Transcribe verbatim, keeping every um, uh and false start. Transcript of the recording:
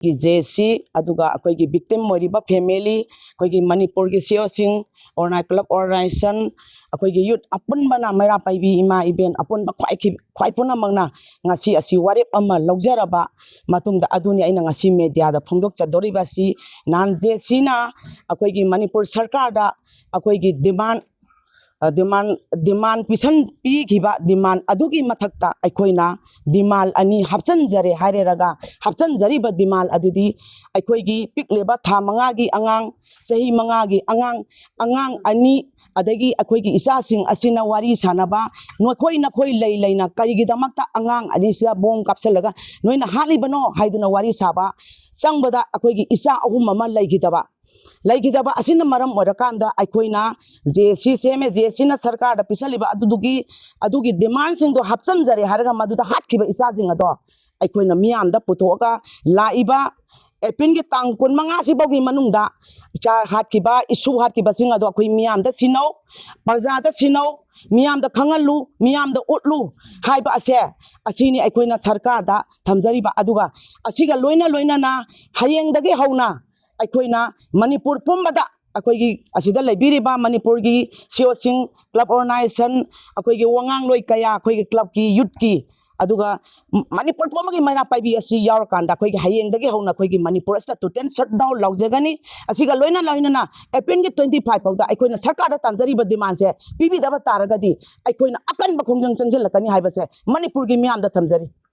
J ꯁꯤ, ꯑꯗꯨꯒ ꯑꯩꯈꯣꯏꯒꯤ ꯚꯤꯛꯇꯤꯝ ꯑꯣꯏꯔꯤꯕ ꯐꯦꯃꯤꯂꯤ, ꯑꯩꯈꯣꯏꯒꯤ ꯃꯅꯤꯄꯨꯔꯒꯤ ꯁꯤ ꯑꯣꯁꯤꯡ, ꯑꯣꯔꯒꯅꯥꯏ ꯀ꯭ꯂꯕ ꯑꯣꯔꯒꯅꯥꯏꯖꯦꯁꯟ, ꯑꯩꯈꯣꯏꯒꯤ ꯌꯨꯠ ꯑꯄꯨꯟꯕꯅ, ꯃꯩꯔꯥ ꯄꯥꯏꯕꯤ ꯏꯃꯥ ꯏꯕꯦꯟ ꯑꯄꯨꯟꯕ ꯈ꯭ꯋꯥꯏ ꯈꯤ-, ꯈ꯭ꯋꯥꯏ ꯄꯨꯝꯅꯃꯛꯅ ꯉꯁꯤ ꯑꯁꯤ ꯋꯥꯔꯦꯞ ꯑꯃ ꯂꯧꯖꯔꯕ ꯃꯇꯨꯡꯗ, ꯑꯗꯨꯅꯤ ꯑꯩꯅ ꯉꯁꯤ ꯃꯦꯗꯤꯌꯥꯗ ꯐꯣꯡꯗꯣꯛꯆꯗꯧꯔꯤꯕ ꯑꯁꯤ꯫ ꯅꯍꯥꯟ ꯖꯦ ꯁꯤꯅ ꯑꯩꯈꯣꯏꯒꯤ ꯃꯅꯤꯄꯨꯔ ꯁꯔꯀꯥꯔꯗ ꯑꯩꯈꯣꯏꯒꯤ ꯗꯤꯃꯥꯟ, ꯑ, ꯗꯤꯃꯥꯟ, ꯗꯤꯃꯥꯟ ꯄꯤꯁꯟ, ꯄꯤꯈꯤꯕ ꯗꯤꯃꯥꯟ ꯑꯗꯨꯒꯤ ꯃꯊꯛꯇ ꯑꯩꯈꯣꯏꯅ ꯗꯤꯃꯥꯟ ꯑꯅꯤ ꯍꯥꯞꯆꯤꯟꯖꯔꯦ ꯍꯥꯏꯔꯦꯔꯒ, ꯍꯥꯞꯆꯤꯟꯖꯔꯤꯕ ꯗꯤꯃꯥꯟ ꯑꯗꯨꯗꯤ ꯑꯩꯈꯣꯏꯒꯤ ꯄꯤꯛꯂꯤꯕ ꯊꯥ ꯃꯉꯥꯒꯤ ꯑꯉꯥꯡ, ꯆꯍꯤ ꯃꯉꯥꯒꯤ ꯑꯉꯥꯡ, ꯑꯉꯥꯡ ꯑꯅꯤ, ꯑꯗꯒꯤ ꯑꯩꯈꯣꯏꯒꯤ ꯏꯆꯥꯁꯤꯡ ꯑꯁꯤꯅ ꯋꯥꯔꯤ ꯁꯥꯟꯅꯕ, ꯅꯈꯣꯏ ꯅꯈꯣꯏ ꯂꯩ ꯂꯩꯅ ꯀꯔꯤꯒꯤꯗꯃꯛꯇ ꯑꯉꯥꯡ ꯑꯅꯤꯁꯤꯗ ꯕꯣꯝ ꯀꯥꯞꯁꯤꯜꯂꯒ ꯅꯣꯏꯅ ꯍꯥꯠꯂꯤꯕꯅꯣ ꯍꯥꯏꯗꯨꯅ ꯋꯥꯔꯤ ꯁꯥꯕ ꯆꯪꯕꯗ, ꯑꯩꯈꯣꯏꯒꯤ ꯏꯆꯥ ꯑꯍꯨꯝ ꯑꯃ ꯂꯩꯈꯤꯗꯕ, ꯂꯩꯈꯤꯗꯕ ꯑꯁꯤꯅ ꯃꯔꯝ ꯑꯣꯏꯔꯀꯥꯟꯗ ꯑꯩꯈꯣꯏꯅ ꯖꯦ ꯁꯤ ꯁꯦꯝꯃꯦ꯫ ꯖꯦ ꯁꯤꯅ ꯁꯔꯀꯥꯔꯗ ꯄꯤꯁꯜꯂꯤꯕ ꯑꯗꯨꯗꯨꯒꯤ, ꯑꯗꯨꯒꯤ ꯗꯤꯃꯥꯟꯁꯤꯡꯗꯣ ꯍꯥꯞꯆꯤꯟꯖꯔꯦ ꯍꯥꯏꯔꯒ ꯃꯗꯨꯗ ꯍꯥꯠꯈꯤꯕ ꯏꯆꯥꯁꯤꯡ ꯑꯗꯣ ꯑꯩꯈꯣꯏꯅ ꯃꯤꯌꯥꯝꯗ ꯄꯨꯊꯣꯛꯑꯒ, ꯂꯥꯛꯏꯕ ꯑꯦꯄ꯭ꯔꯤꯜꯒꯤ ꯇꯥꯡ ꯀꯨꯟꯃꯉꯥ ꯁꯤꯐꯥꯎꯒꯤ ꯃꯅꯨꯡꯗ ꯏꯆꯥ ꯍꯥꯠꯈꯤꯕ, ꯏꯁꯨ ꯍꯥꯠꯈꯤꯕꯁꯤꯡ ꯑꯗꯣ ꯑꯩꯈꯣꯏ ꯃꯤꯌꯥꯝꯗ ꯁꯤꯟꯅꯧ, ꯄ꯭ꯔꯖꯥꯗ ꯁꯤꯟꯅꯧ, ꯃꯤꯌꯥꯝꯗ ꯈꯪꯍꯜꯂꯨ, ꯃꯤꯌꯥꯝꯗ ꯎꯠꯂꯨ ꯍꯥꯏꯕ ꯑꯁꯦ, ꯑꯁꯤꯅꯤ ꯑꯩꯈꯣꯏꯅ ꯁꯔꯀꯥꯔꯗ ꯊꯝꯖꯔꯤꯕ꯫ ꯑꯗꯨꯒ ꯑꯁꯤꯒ ꯂꯣꯏꯅ ꯂꯣꯏꯅꯅ ꯍꯌꯦꯡꯗꯒꯤ ꯍꯧꯅ ꯑꯩꯈꯣꯏꯅ ꯃꯅꯤꯄꯨꯔ ꯄꯨꯝꯕꯗ, ꯑꯩꯈꯣꯏꯒꯤ ꯑꯁꯤꯗ ꯂꯩꯕꯤꯔꯤꯕ ꯃꯅꯤꯄꯨꯔꯒꯤ ꯁꯤ ꯑꯣꯁꯤꯡ, ꯀ꯭ꯂꯕ ꯑꯣꯔꯒꯅꯥꯏꯖꯦꯁꯟ, ꯑꯩꯈꯣꯏꯒꯤ ꯋꯥꯉꯥꯡꯂꯣꯏ ꯀꯌꯥ, ꯑꯩꯈꯣꯏꯒꯤ ꯀ꯭ꯂꯕꯀꯤ, ꯌꯨꯠꯀꯤ, ꯑꯗꯨꯒ ꯃꯅꯤꯄꯨꯔ ꯄꯨꯝꯕꯒꯤ ꯃꯩꯔꯥ ꯄꯥꯏꯕꯤ ꯑꯁꯤ ꯌꯥꯎꯔꯀꯥꯟꯗ ꯑꯩꯈꯣꯏꯒꯤ ꯍꯌꯦꯡꯗꯒꯤ ꯍꯧꯅ ꯑꯩꯈꯣꯏꯒꯤ ꯃꯅꯤꯄꯨꯔ ꯑꯁꯤꯗ ꯇꯣꯇꯦꯜ ꯁꯠ ꯗꯥꯎꯟ ꯂꯥꯎꯖꯒꯅꯤ꯫ ꯑꯁꯤꯒ ꯂꯣꯏꯅ ꯂꯣꯏꯅꯅ ꯑꯦꯄ꯭ꯔꯤꯜꯒꯤ ꯇ꯭ꯋꯦꯟꯇꯤ ꯐꯥꯏꯚ ꯐꯥꯎꯗ ꯑꯩꯈꯣꯏꯅ ꯁꯔꯀꯥꯔꯗ ꯇꯥꯟꯖꯔꯤꯕ ꯗꯤꯃꯥꯟꯁꯦ ꯄꯤꯕꯤꯗꯕ ꯇꯥꯔꯒꯗꯤ ꯑꯩꯈꯣꯏꯅ ꯑꯀꯟꯕ ꯈꯣꯡꯖꯪ ꯆꯪꯁꯤꯜꯂꯛꯀꯅꯤ ꯍꯥꯏꯕꯁꯦ ꯃꯅꯤꯄꯨꯔꯒꯤ ꯃꯤꯌꯥꯝꯗ ꯊꯝꯖꯔꯤ꯫